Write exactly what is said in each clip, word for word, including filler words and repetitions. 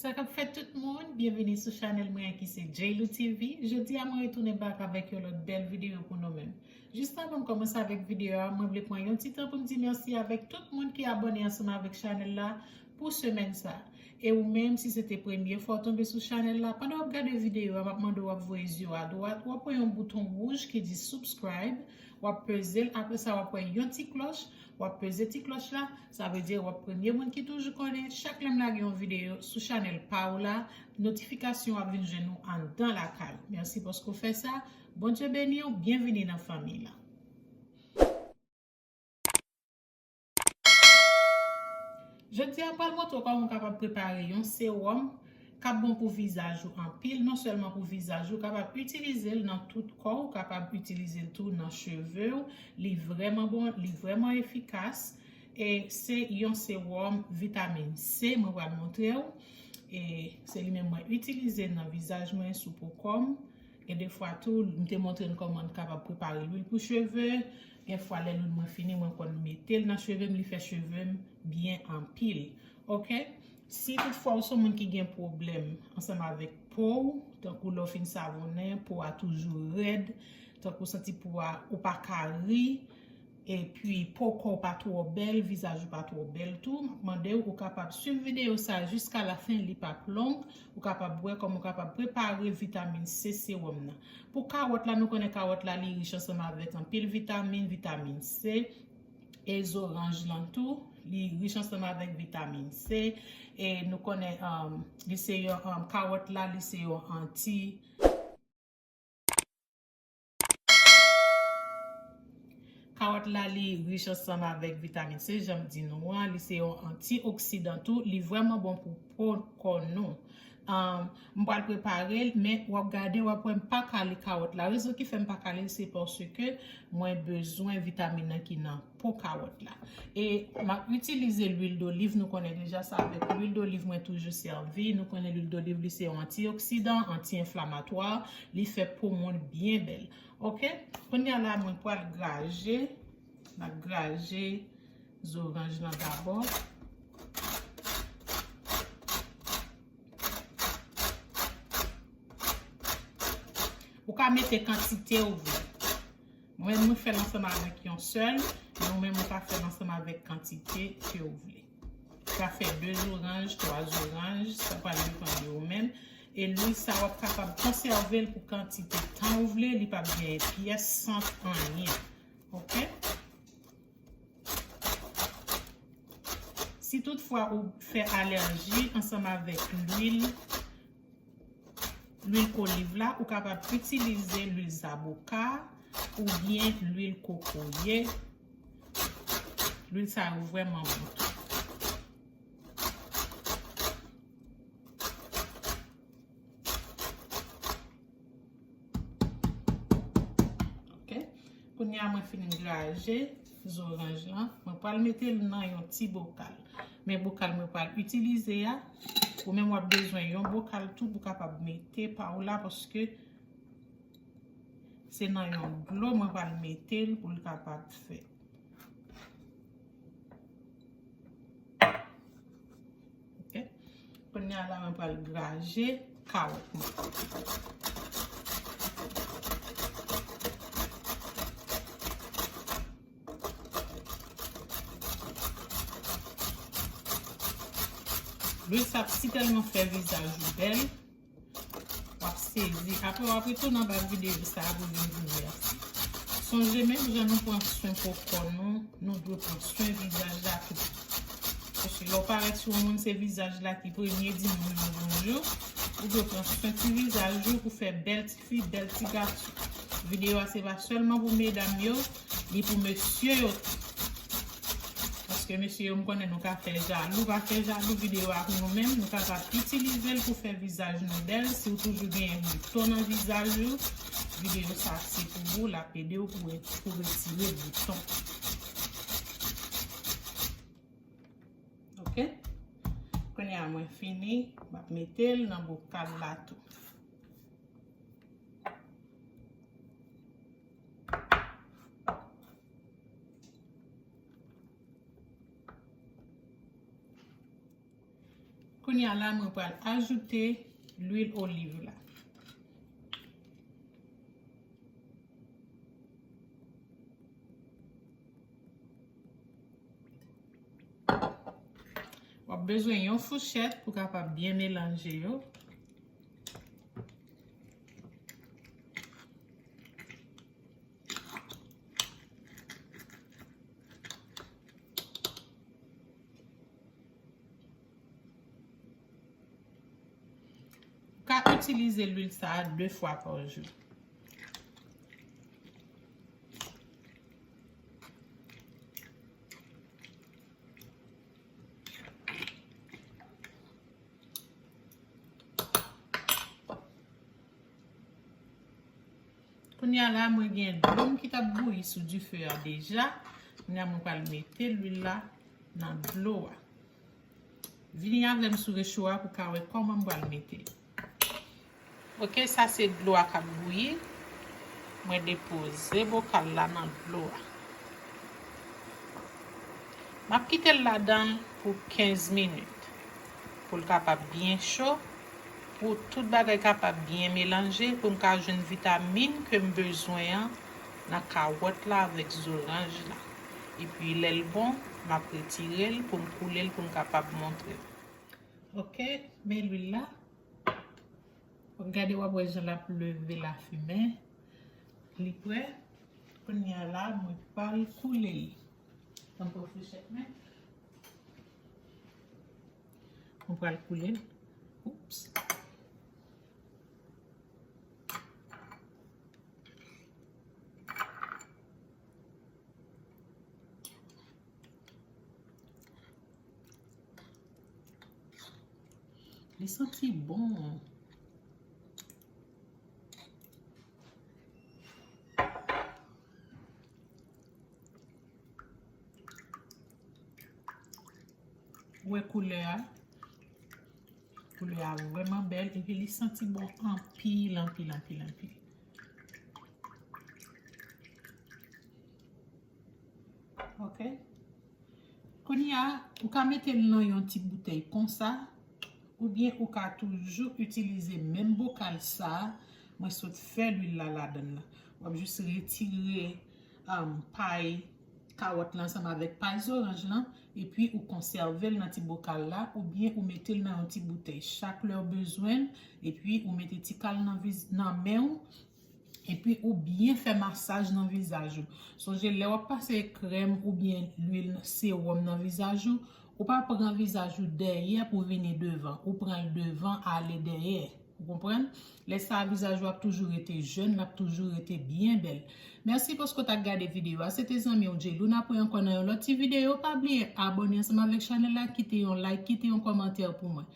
Sa k ap fèt tout moun, byenvini sou chanèl mwen an ki se J L O T V. Jodi a mwen retounen back avèk yon lòt bèl videyo pou nou menm. Jis avan m kòmanse avèk videyo a, mwen vle pran yon ti tan pou m di mèsi avèk tout moun ki abòne ansanm avèk chanèl la pou semèn sa. E ou menm, si se te premye fwa w tonbe sou chanèl la, pandan w ap gade videyo a, m ap mande w ap voye zye w adwat, w ap wè yon bouton wouj ki di subscribe, w ap peze l, apre sa w ap wè yon ti klòch, w ap peze ti klòch la, sa vle di w ap premye moun ki toujou konnen chak lè m lage yon videyo sou chanèl pa w la, notifikasyon ap vin jwenn ou anndan lakay ou. Mèsi paske w fè sa. Bondye beni w, byenvini nan fanmi la. Jodi a, m pral montre w kòman w kapab prepare yon sewòm k ap bon pou vizaj ou anpil, non sèlman pou vizaj ou, ou kapab itilize l nan tout kò w, ou kapab itilize l tou nan cheve w. Li vrèman bon, li vrèman efikas. E se yon sewòm vitamin C, mwen pral montre w. E se li menm mwen itilize nan vizaj mwen, sou po kò m. Gen de fwa tou, m te montre n kòman n kapab prepare lwil pou cheve. Gen fwa, lè lwil mwen fini, mwen konn mete l nan cheve m, li fè cheve m byen anpil. Oke? Si toutfwa ou se yon moun ki gen pwoblèm ansanm avèk po w, tankou lè w fin savonnen, po a toujou rèd, tankou w santi po a, ou pa ka ri, epi po kò w pa twò bèl, vizaj ou pa twò bèl tou, m ap mande w, ou kapab swiv videyo sa a jiska lafen, li p ap long, ou kapab wè kòman ou kapab prepare vitamin C sewòm nan. Pou kawòt la, nou konnen kawòt la, li rich ansanm avèk anpil vitamin, vitamin C, e zoranj lan tou, li rich ansanm avèk vitamin C, e nou konnen, um, li se yon, um, kawòt la, li se yon anti, kawòt la, li rich ansanm avèk vitamin C, jan m di nou an, li se yon antioksidan tou, li vrèman bon pou po kò nou. Um, m pral prepare l, men w ap gade, w ap wè m pa kale kawòt la. Rezon ki fè m pa kale l, se paske mwen bezwen vitamin nan ki nan po kawòt la. E m ap itilize lwil doliv, nou konnen deja sa, avèk lwil doliv mwen toujou sèvi. Nou konnen lwil doliv, li se yon antioksidan, anti-enflamatwa, li fè po moun byen bèl. Oke? Kounye a la, mwen pral graje, m ap graje zoranj lan dabò. Ou ka mete kantite ou vle. Mwen, mwen fè l ansanm avèk yon sèl, men ou menm ou ka fè l ansanm avèk kantite ke ou vle. Ou ka fè de zoranj, twa zoranj, sa pral depann de ou menm. E lwil sa, w ap kapab konsève l pou kantite tan ou vle, li p ap gen pyès sant anyen. Oke? Si toutfwa ou fè alèji ansanm avèk lwil, lwil oliv la, ou kapab itilize lwil zaboka oubyen lwil kokoye. Lwil sa yo vrèman bon tou. Oke. Kounye a mwen fin graje zoranj lan. Mwen pral mete l nan yon ti bokal. Men bokal mwen pral itilize a, ou menm w ap bezwen yon bokal tou pou kapab mete pa w la, paske se nan yon dlo mwen pral mete l pou l kapab fèt. Oke. Kounye a la, mwen pral graje kawòt mwen. Lwil sa ap sitèlman fè vizaj ou bèl. W ap sezi. Apre, w ap retounen anba videyo sa a pou vin di m mèsi. Sonje, menm jan nou pran swen pou kò nou, nou dwe pran swen vizaj la tou. Paske lè w parèt sou yon moun, se vizaj la ki premye di moun yo bonjou. Ou dwe pran swen ti vizaj ou pou fè bèl ti fi, bèl ti gason. Videyo a se pa sèlman pou medam yo, li pou mesye yo tou. Paske mesye yo, m konnen nou ka fè jalou, pa fè jalou, videyo a pou nou menm, nou kapab itilize l pou fè vizaj nou bèl. Si w toujou genyen bouton nan vizaj ou, videyo sa se pou ou, l ap ede w pou, pou retire bouton. Oke? Kounye a mwen fini, m ap mete l nan bokal la tou. Kounye a la, mwen pral ajoute lwil oliv la. W ap bezwen yon fouchèt pou kapab byen melanje yo. Ou ka itilize lwil sa a de fwa pa jou. Kounye a la, mwen gen dlo m ki t ap bouyi sou dife a deja. Kounye a, mwen pral mete lwil la nan dlo a. Vini avè m sou recho a pou ka wè kòman m pral mete. Ok, sa se dlo a k ap bouyi. Mwen depoze bokal la nan dlo a. M ap kite l ladan l pou kenz minit. Pou l kapab byen cho, pou tout bagay kapab byen melanje, pou m ka jwenn vitamin ke m bezwen an nan kawòt la avèk zoranj la. Epi lè l bon, m ap retire l pou m koule l pou m kapab montre w. Ok, men lwil la. W ap gade, w ap wè jan l ap leve lafimen. Li prè. Kounye a la, mwen pral koule l. Tanpri fouchèt mwen. Mwen pral koule l. Oups. Li santi bon. Ou wè koulè a? Koulè a vrèman bèl epi li santi bon anpil, anpil, anpil, anpil. Ok. Kounye a, ou ka mete l nan yon ti boutèy konsa, oubyen ou ka toujou itilize menm bokal sa a mwen sot fè lwil la ladan l la. W ap jis retire, um, pay kawòt la ansanm avèk pay zoranj lan, epi ou konsève l nan ti bokal la, oubyen ou mete l nan yon ti boutèy chak lè w bezwen l, epi ou mete ti kal nan viz-, nan men w, epi ou byen fè masaj nan vizaj ou. Sonje, lè w ap pase krèm oubyen lwil sewòm nan vizaj ou, ou pa pran vizaj ou dèyè pou vini devan, ou pran l devan ale dèyè. Ou konprann? Lè sa a, vizaj ou ap toujou rete jèn, l ap toujou rete byen bèl. Mèsi paske w t ap gade videyo a. Se te zanmi w Djelouna pou ankò nan yon lòt ti videyo. Pa bliye abòne ansanm avèk chanèl la, kite yon like, kite yon kòmantè pou mwen.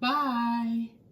Bye!